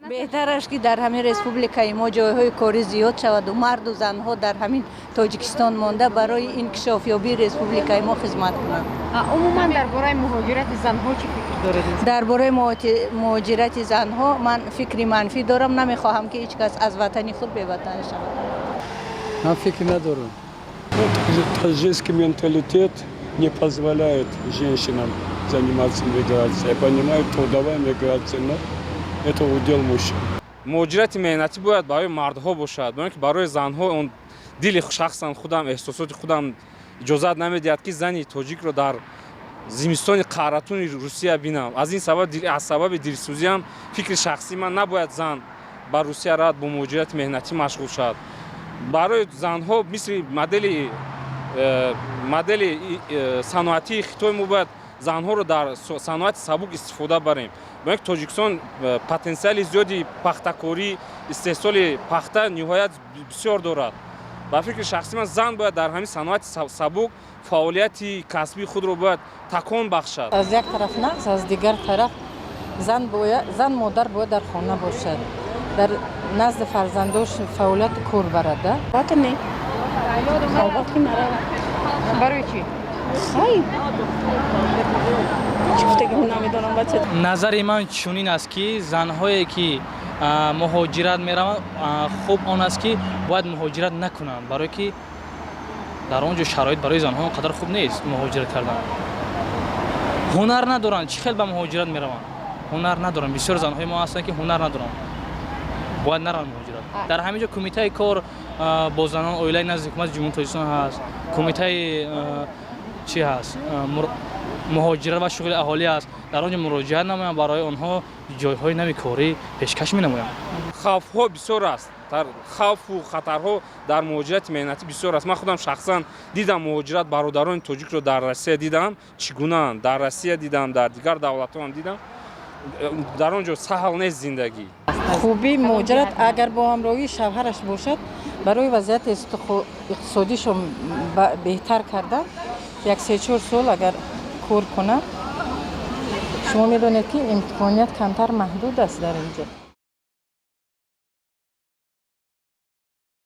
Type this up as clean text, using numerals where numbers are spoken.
Беҳтараш, ки дар ҳамин республикаи мо ҷойҳои корӣ зиёд шаваду марду занҳо дар ҳамин Тоҷикистон монда, барои инкишофёбии республикаи мо хизмат кунанд. Умуман, дар бораи муҳоҷирати занҳо чӣ фикр доред? Дар бораи муҳоҷирати занҳо ман фикри манфӣ дорам. Намехоҳам, ки ҳеҷ кас аз ватани худ беватан шавад. Ман фикр надорам. Таджикский менталитет не позволяет женщинам заниматься миграцией. Я понимаю, трудовая миграция, но это удел мужчин. Муҳоҷирати меҳнатӣ бояд барои мардҳо бошад, бо ин ки барои занҳо он дили шахсан худам, эҳсосоти худам иҷозат намедиҳад, ки зани тоҷикро дар зимистони қаҳратуни Русия бинам. Аз ин сабаб, аз сабаби дилсӯзиам, фикри шахсии ман, набояд зан ба Русия равад, бо муҳоҷирати меҳнатӣ машғул шавад. Барои занҳо мисли модели саноатии Хитой мо бояд занҳоро дар саноати сабук истифода барем, бо ин ки Тоҷикистон потенсиали зиёди пахтакорӣ, истеҳсоли пахта ниҳоят бисёр дорад. Ба фикри шахсии ман, зан бояд дар ҳамин саноати сабук фаъолияти касбии худро бояд такон бахшад. Аз як тараф нағз, аз дигар тараф зан бояд, зан модар бояд дар хона бошад, дар назди фарзандош фаъолияти кор барад да. Албатта, не, албатта, ки наравад. Барои чӣ? Хай, чӣ гуфтагим, намедонам, бача. Назари ман чунин аст, ки занҳое ки муҳоҷират мераванд, хуб он аст, ки бояд муҳоҷират накунанд, барое ки дар он ҷо шароит барои занҳо он қадар хуб нест. Муҳоҷират кардан, ҳунар надоранд, чӣ хел ба муҳоҷират мераванд? Ҳунар надоранд. Бисёр занҳои мо ҳастанд, ки ҳунар надоранд, бояд нараванд муҳоҷират. Дар ҳамин ҷо Кумитаи кор бо занон, оилаи назди Ҳукумати Ҷумҳурии Тоҷикистон ҳаст, кумитаи чӣ ҳаст, муҳоҷират ва шуғли аҳолӣ аст. Дар он ҷо муроҷиат намоянд, барои онҳо ҷойҳои нави корӣ пешкаш менамоянд. Хавфҳо бисёр аст, хавфу хатарҳо дар муҳоҷирати меҳнатӣ бисёр аст. Ман худам шахсан дидам муҳоҷират, бародарони тоҷикро дар Россия дидам, чӣ гунаанд. Дар Россия дидам, дар дигар давлатҳоам дидам, дар он ҷо саҳл нест зиндагӣ. Хубии муҳоҷират, агар бо ҳамроҳии шавҳараш бошад, барои вазъияти иқтисодишон беҳтар кардан, як 3-4 сол агар кор кунад, шумо медонед, ки имконият камтар, маҳдуд аст дар ин ҷо.